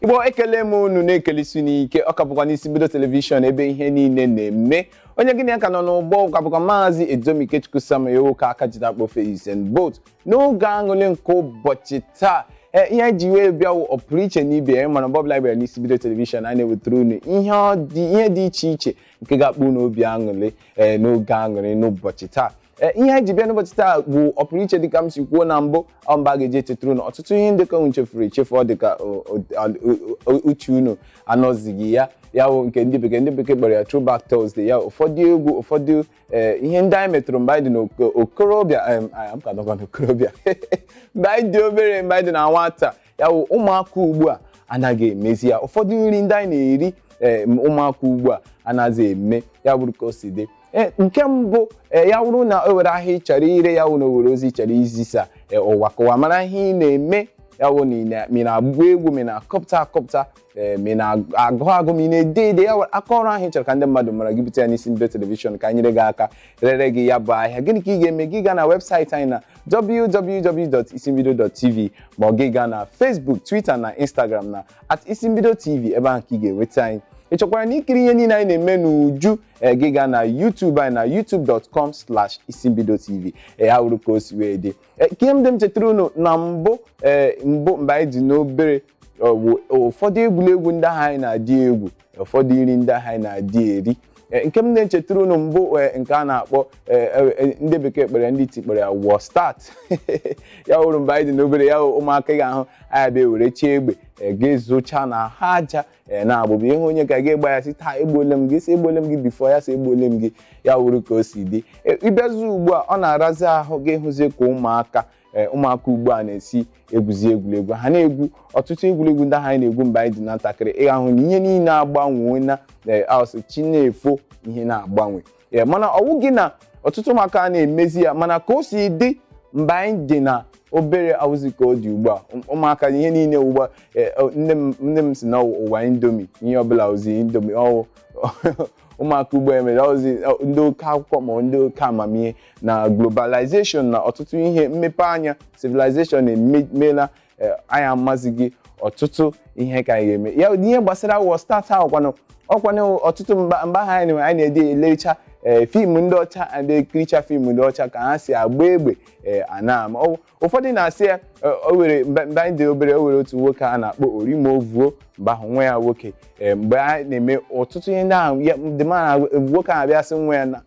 Igbo, ekele m unu na-ekelesi n'ike. Ọ ka bụkwa n'isi mbido television, ebe ihe niile na-eme. Onye gịnị ya ka nọ n'ụgbọ ka bụkwa Maazị Edomikechukwu Samuel ka aka jide akpọfe Usain Bolt n'oge aṅụrị nke ụbọchị taa. Ee, ihe anyị ji wee bịa ọpụrụ iche n'ibe ya, mana mgbe ọbụla bịara n'isi bido television, anyị na-ewetara unu ihe dị iche iche nke ga-akpọ unu obi aṅụrị. Ee, n'oge aṅụrị n'ụbọchị taa, ee, ihe anyị ji bịa n'ụbọchị taa bụ ọpụrụ iche. Dịka m si kwuo na mbụ, ọ mba ga-eji echetara unu ọtụtụ ihe ndekọ unu chefuru echefu, ọ dịka uche unu anọzighị ya. Ya bụ nke ndị bekee kpọrọ ya Throwback Thursday. Ya ụfọdụ egwu, ụfọdụ ihe ndị anyị metụrụ mgbe anyị dị n'okorobịa, m ka nọkwa n'okorobịa, mgbe anyị dị obere, mgbe anyị dị na nwata. Ya bụ ụmụaka ugbu a anaghị emezi ya. Ụfọdụ nri ndị anyị na-eri, ụmụaka ugbu a anaghị eme ya. Bụrụ ka o si dị, nke mbụ, ya wụrụ na o were ahịa ị chọrọ ire, ya wụ na o were ozi ị chọrọ izisa ụwa ka ụwa mara ihe ị na-eme, ya wụ na ị na-agba egwu, ma ị na-akọpụta akọpụta, ma ị na-agụ agụ, ma ị na-ede ede, ya aka ọrụ ahụ ị chọrọ ka ndị mmadụ mara gị, bute ya n'isi mbido television ka anyị nyere gị aka rere gị ya bụ ahịa. Gịnị ka ị ga-eme? Gị gaa na webụsaịtị anyị na www.isimbido.tv, ma ọ gị gaa na Facebook, Twitter na Instagram na @isimbidotv. Ebe ahụ ka ị ga-enweta anyị. Ị chọkwara na ikiri ihe niile anyị na-eme n'uju, gị gaa na YouTube anyị na youtube.com/isimbidotv. Ya wuru ka o si wee dị. Ka ihe ndị m chetara unu na mbụ, mbụ mgbe anyị dị n'obere, ụfọdụ egwuregwu ndị ahụ anyị na-adị egwu, ụfọdụ nri ndị ahụ anyị na-adị eri. Nke m na-echetara unu mbụ, nke a na-akpọ, ndị bekee kpere, ndị tikpere ya war start. Ya wuru mgbe anyị dị n'obere, ya ụmụaka ị ga-ahụ anyị bịa were chie egbe, ga-ezocha na ha aja na-agbụbụ ihe onye ka ga-egba ya, sị taa egbuole m gị, sị egbuole m gị before ya sị egbuole m gị. Ya wuru ka o si dị. Ịbịazi ugbu a, ọ na-arazi ahụ ga-ehụzi ka ụmụaka ugbu a na-esi egwuzi egwuregwu. Ha na-egwu ọtụtụ egwuregwu ndị ahụ anyị na-egwu mgbe anyị dị na ntakịrị. Ịga hụ na ihe niile agbanwee na asị chi na-efo, ihe na-agbanwe. Mana ọ wụghị na ọtụtụ ụmụaka a na-emezi ya, mana ka o si dị mgbe anyị dị na obere awụzi ka ọ dị ugbu a. Ụmụaka ihe niile ugbu a, nne m si na ụwa Indomie, ihe ọbụla ozi Indomie. Ọwụ ụmụaka ugbu a emere ozi ndị oke akwụkwọ ma ndị oke amamihe na globalization na ọtụtụ ihe mmepe anya, civilization emeela anyị amazighị ọtụtụ ihe ka anyị ga-eme ya. Ihe gbasara wọ start ahụ kwanụ, ọkwanụ ọtụtụ mgbe ahụ anyị na-ede elecha fim ndị ọcha, na-ekiricha fim ndị ọcha ka ha si agba egbe. Ana ama ụfọdụ na-asị ya o were mgbe anyị dị obere, o were otu nwoke a na-akpọ Orimovuo. Mgbe ahụ nwa ya nwoke, mgbe anyị na-eme ọtụtụ ihe ndị ahụ, dị ma nwoke ahụ abịa sị nwa ya na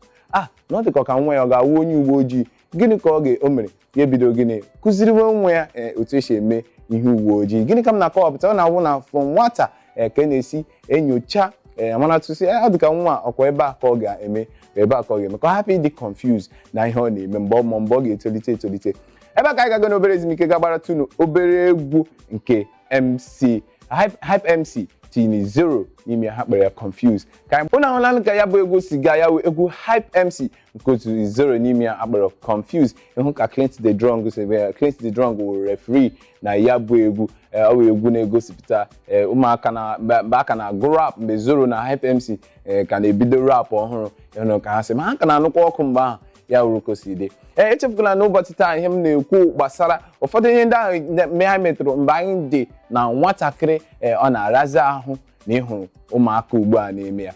na ọ dịka ka nwa ya ọ ga-awụ onye uwe ojii. Gịnị ka ọ ga o mere? Ya ebido gịnị kụziriwe nwa ya otu esi eme ihe uwe ojii. Gịnị ka m na-akọwapụta? Ọ na-awụ na from nwata ka na-esi enyocha, amara tụsị ọ dị ka nwa ọkwa ebe a ka ọ ga-eme, ebe a ka ọ ga-eme, ka ọ hapụ ịdị confused na ihe ọ na-eme mgbe ọ ma mgbe ọ ga-etolite etolite. Ebe a ka anyị ga-aga n'obere ezumike, ga-agbara tunu obere egwu nke MC Hype MC tini zero n'ime ha kpere ya Confused. Ka anyị ụnụ ahụla ka ya bụ egwu si gaa. Ya bụ egwu Hype MC nke otu zero n'ime ya akpọrọ Confused. Ịhụ ka Clint the Drunk si Clint the Drunk wụ referee na ya bụ egwu. Ọ bụ egwu na-egosipụta ụmụaka na mgbe aka na-agụ rap, mgbe Zoro na Hype MC ka na-ebido rap ọhụrụ. Ịhụrụ ka ha si ma ha ka na-anụkwa ọkụ mgbe ahụ. Ya wuru ka o si dị. Ee, echefukwala n'ụbọchị taa, ihe m na-ekwu gbasara ụfọdụ ihe ndị ahụ mgbe ha metụrụ mgbe anyị dị na nwatakịrị. Ee, ọ na-arazi ahụ na ịhụrụ ụmụaka ugbu a na-eme ya.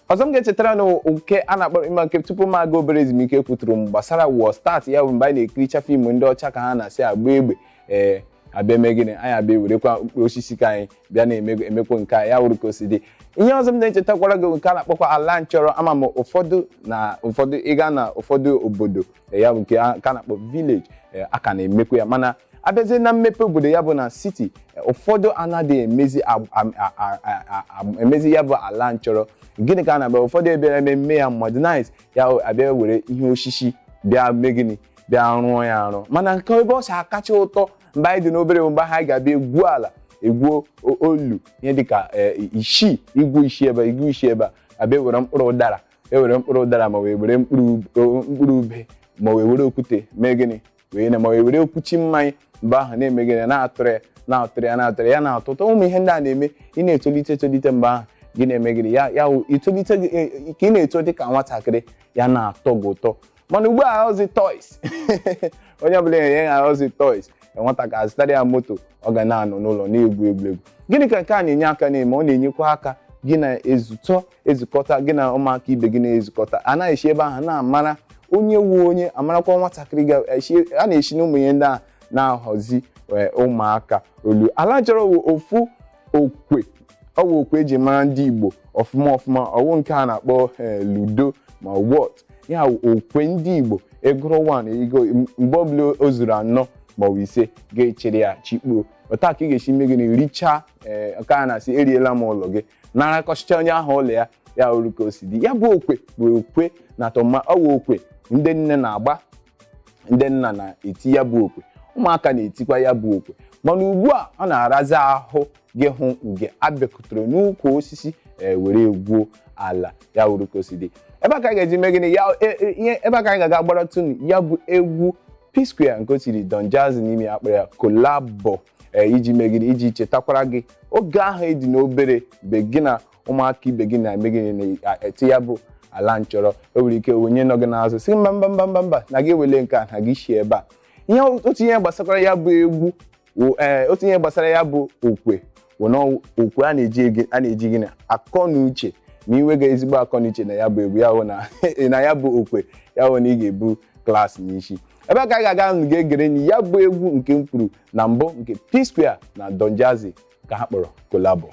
Ọzọ m ga-echetara na nke a na-akpọ ịma nke tupu m aga obere ezumike, kwuturu m gbasara war start. Ya bụ mgbe anyị na-ekiricha fim ndị ọcha ka ha na-asị agba egbe, ee, abịa eme gịnị, anyị abịa ewerekwa mkpụrụ osisi ka anyị bịa na-eme emekwa nke a. Ya wuru ka o si dị. Ihe ọzọ m na-echetakwara gị, nke a na-akpọkwa ala nchọrọ. Ama m ụfọdụ na ụfọdụ ịga na ụfọdụ obodo, ya bụ nke a na-akpọ village, a ka na-emekwa ya. Mana abịazie na mmepe obodo, ya bụ na city, ụfọdụ anaghị emezi emezi ya bụ ala nchọrọ. Gịnị ka a na-abịa? Ụfọdụ ebịara eme ya modernize, ya abịa were ihe osisi bịa mee gịnị, bịa rụọ ya arụ. Mana nke ebe ọ si akacha ụtọ mgbe anyị dị n'obere bụ mgbe anyị ga-abịa egwu ala, egwuo olu ihe dịka isii, igwu isi ebe, igwu isi ebe a, abịa were mkpụrụ ụdara, ewere mkpụrụ ụdara, ma wee were mkpụrụ ube, ma wee were okwute mee gịnị, wee na ma wee were okwuchi mmanya. Mgbe ahụ na-eme gịnị, na-atụrụ ya, na-atụrụ ya, na-atụrụ ya, na-atụ ụtọ. Ụmụ ihe ndị a na-eme, ị na-etolite etolite mgbe ahụ, gị na-eme gịnị, ya itolite ka ị na-eto dịka nwatakịrị, ya na-atọ gị ụtọ. Mana ugbu a ozi toys, onye ọbụla enye ya ozi toys. Nwata ka azụtara ya moto, ọ ga na-anọ n'ụlọ na-egwu egwuregwu. Gịnị ka nke a na-enye aka na-eme? Ọ na-enyekwa aka gị na-ezutọ ezukọta, gị na ụmụaka ibe gị na-ezukọta, a na-esi ebe ahụ na-amara onye wu onye, amarakwa nwatakịrị a na-esi n'ụmụ ihe ndị a na-ahazi ụmụaka olu. Ala chọrọ ofu okwe, ọwụ okwe eji mara ndị Igbo ọfụma ọfụma, ọwụ nke a na-akpọ ludo ma wọt ya okwe ndị Igbo. Egoro 1 ego mgbe ọbụla o zuru 4 ma ọ bụ 5 ga-echere ya chikpuo. Otu ka ị ga-esi ime gịnị richaa nke a na-asị eriela m ụlọ gị, nara kọchịcha onye ahụ ụlọ ya, ya oru ka o si dị. Ya bụ okwe bụ okwe na atọma, ọwụ okwe ndị nne na-agba, ndị nna na-eti ya bụ okwe, ụmụaka na-etikwa ya bụ okwe. Mana ugbu a ọ na-arazi ahụ gị hụ nke abịakọtara n'ukwu osisi were gwuo ala, ya wuru ka o si dị. Ebe a ka anyị ga-eji mee gịnị ya, ebe a ka anyị ga-aga gbara tunu ya bụ egwu P-Square nke o tiri Don Jazzy n'ime ya, kpọrọ ya Kolabo, iji mee gịnị, iji chetakwara gị oge ahụ ịdị n'obere mgbe gị na ụmụaka ibe gị na-eme gịnị na-eti ya bụ ala nchọrọ. O nwere ike onye nọ gị n'azụ sị mba mba mba mba mba, na gị ewele nke a na gị si ebe a. Ihe otu ihe gbasakwara ya bụ egwu, otu ihe gbasara ya bụ okwe bụ na okwe a na-eji gịnị akọ na uche, ma inwe gị ezigbo akọ na uche na ya bụ egwu, ya hụ na ya bụ okwe, ya hụ na ị ga-ebu klaasị n'isi. Ebe a ka anyị ga-aga ga-egere enyi ya bụ egwu nke m kwuru na mbụ nke P-Square na Don Jazzy ka ha kpọrọ Kolabo.